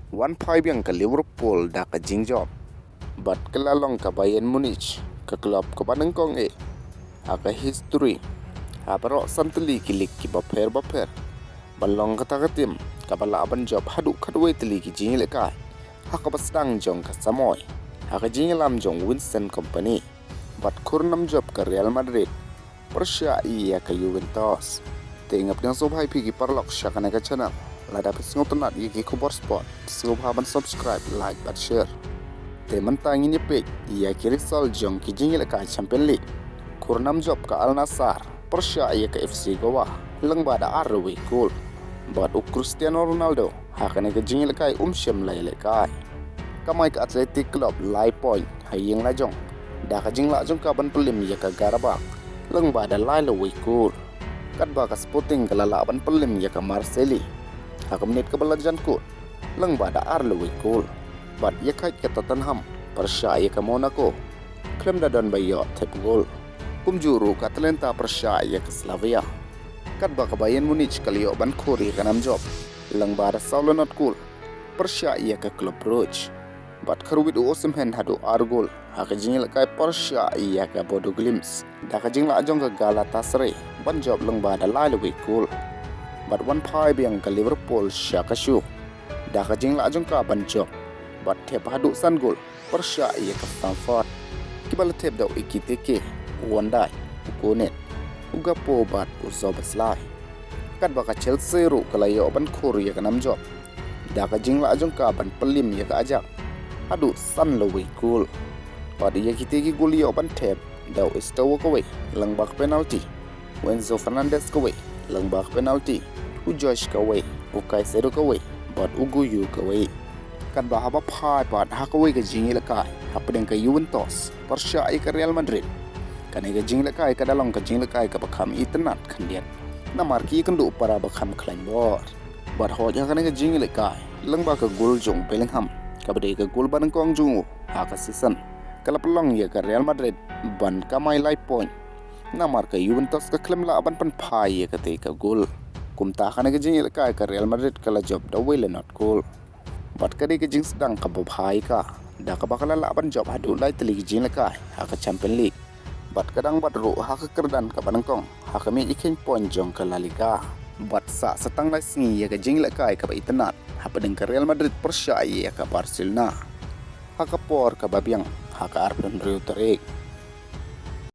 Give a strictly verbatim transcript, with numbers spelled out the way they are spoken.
Wan phai biang ka Liverpool da ka jingjop bad ka la long ka Bayern Munich, ka club kaba nyngkong eh ha ka history ha baroh san tylli ki lig kiba pher bapher, ban long kata ka tim kaba lah ban jop haduh khatwei tylli ki jingïalehkai ha kaba sdang jong ka samoi, ha ka jingïalam jong Vincent Kompany bad khur nam jop ka Real Madrid pyrshah ïa ka Juventus. Te nga pdiang sngewbha ïa phi ki paralok sha kane ka channel. Lada phi sngewtynnat ïa ki khubor sport, sngewbha ban subscribe, like bad share. Te mynta ngin ïa peit ïa ki result jong ki jingïalehkai Champions League. Khur nam jop ka Al Nassr pyrshah ïa ka F C Goa lyngba da arwei kol. Bad u Cristiano Ronaldo ha kane ka jingïalehkai um shym la ïalehkai. Ka mai ka Athletic Club lai point ha ïing la jong da ka jinglah jong ka ban pynliem ïa ka Qarabag lyngba da lai la wei kol. Katba ka Sporting ka la lah ban pynliem ïa ka Marseille ha ka minit kaba la jan kut lyngba da ar la wei kol. Bad ïa kait ka Tottenham pyrshah ïa ka Monaco khlem da don ba ïoh thep gol. Kumjuh ruh ka Atalanta pyrshah ïa ka Slavia. Katba ka Bayern Munich ka la ïoh ban khur ïa ka nam jop lyngba da saw la not kol pyrshah ïa ka Club Brugge. Bad ka ruwit u Osimhen haduh ar gol ha ka jingïalehkai pyrshah ïa ka Bodo Glimt da ka jinglah jong ka Galatasaray ban jop lyngba da lai la wei kol. Bad wan phai biang ka Liverpool sha ka shu da ka jinglah jong ka ban jop bad thep haduh san gol pyrshah ïa ka Frankfurt, kiba la thep da u Ekitike, u Van Dijk, u Kone, u Gakpo bad u Szoboszlai. Katba ka Chelsea ruh ka la ïoh ban khur ïa ka nam jop da ka jinglah jong ka ban pynliem ïa ka Ajax haduh san la wei kol. Bad ïa kite ki gol ïoh ban thep da u Eto'o kawei lyngba ka penalty, u Enzo Fernandez kawei lyngba ka penalty, u Josh kawei, u Caicedo kawei bad u Guyu kawei. Katba haba phai pat ha kawei ka jingïalehkai hapdeng ka Juventus pyrshah ïa ka Real Madrid, kane ka jingïalehkai ka da long ka jingïalehkai kaba kham itynnad khyndiat, namar ki ïakynduh para ba kham khlaiñ bor. Bad hooid ha kane ka jingïalehkai, lyngba ka gol jong u Bellingham, kaba dei ka gol ba nyngkong jong u ha ka season, ka la pynlong ïa ka Real Madrid ban kamai lai point, namar ka Juventus ka khlem lah ban pynphai ïa katei ka gol. Kumta ha kane ka jingïalehkai ka Real Madrid ka la jop da wei la not kol. Bad ka dei ka jingsdang kaba bha ïa ka da kaba ka la lah ban jop haduh lai tylli ki jingïalehkai ha ka Champions League. Bad ka dang bat ruh ha ka kyrdan kaba nyngkong ha ka miej ïakheiñ point jong ka La Liga. Bad sah sa tang lai sngi ïa ka jingïalehkai kaba itynnad hapdeng ka Real Madrid pyrshah ïa ka Barcelona ha ka por kaba biang ha ka arphew hynriew tarik.